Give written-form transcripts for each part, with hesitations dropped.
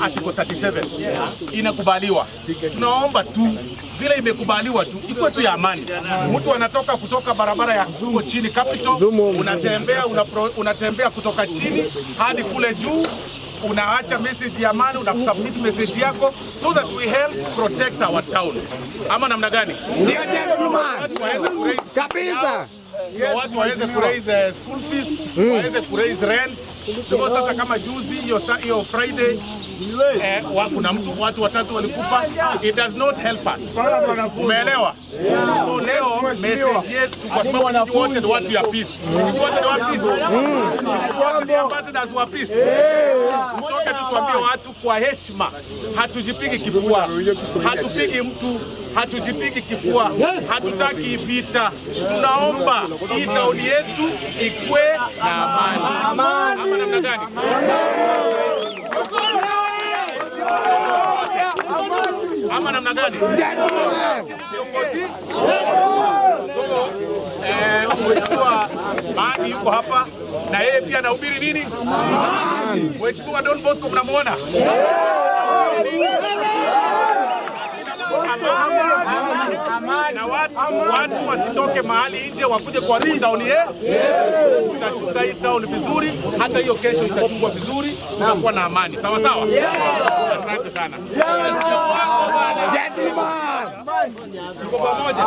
Article 37 inakubaliwa. Tunaomba tu vile imekubaliwa tu ikuwe tu ya amani. Mtu anatoka kutoka barabara ya huko chini Capital, unatembea unatembea kutoka chini hadi kule juu, unaacha message ya amani, una submit message yako so that we help protect our town. Ama namna gani? Watu waweze kuraise Kabisa. Ndio watu waweze kuraise school fees, waweze kuraise rent. Because sasa kama juzi hiyo hiyo Friday kuna mtu, watu watatu walikufa. It does not help us. Umeelewa? So leo message yetu, kwa sababu nyinyi wote ni watu ya peace. Nyinyi wote ni wa peace. Nyinyi wote ni ambassadors wa peace. Tutoke tu tuambie watu kwa heshima, hatujipigi kifua, hatupigi mtu, hatujipigi kifua, hatutaki vita. Tunaomba hii tauni yetu ikue na amani. Ama namna gani? Ama namna gani? Viongozi. So, Mheshimiwa Maangi yuko hapa na yeye pia anahubiri nini? Mheshimiwa Don Bosco mnamuona? Amani. Na watu wasitoke mahali nje wakuje kuharibu tauni yetu. Tutachunga hii town vizuri, hata hiyo kesho itachungwa vizuri, tutakuwa na amani. Sawa sawa? Asante sana. Tuko pamoja.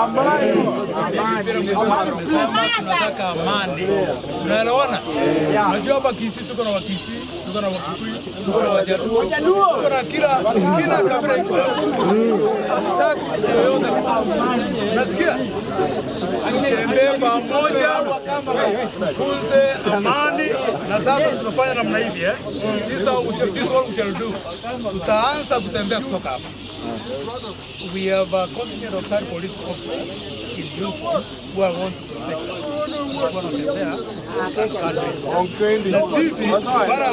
Tunataka amani, tunaelewana? Unajua hapa Kisii tuko na Wakisii, tuko na Wakikuyu, tuko na Wajaluo, tuko na kila kabila iko hapa. Hatutaki mtu yoyote kutuhusu. Unasikia? Tutembee pamoja, tufunze amani. Na sasa tunafanya namna hivi eh? This what we shall do. Tutaanza kutembea kutoka hapa. We have a contingent of 10 police officers in uniform who are going to protect us. Wanatembea country. Na sisi bara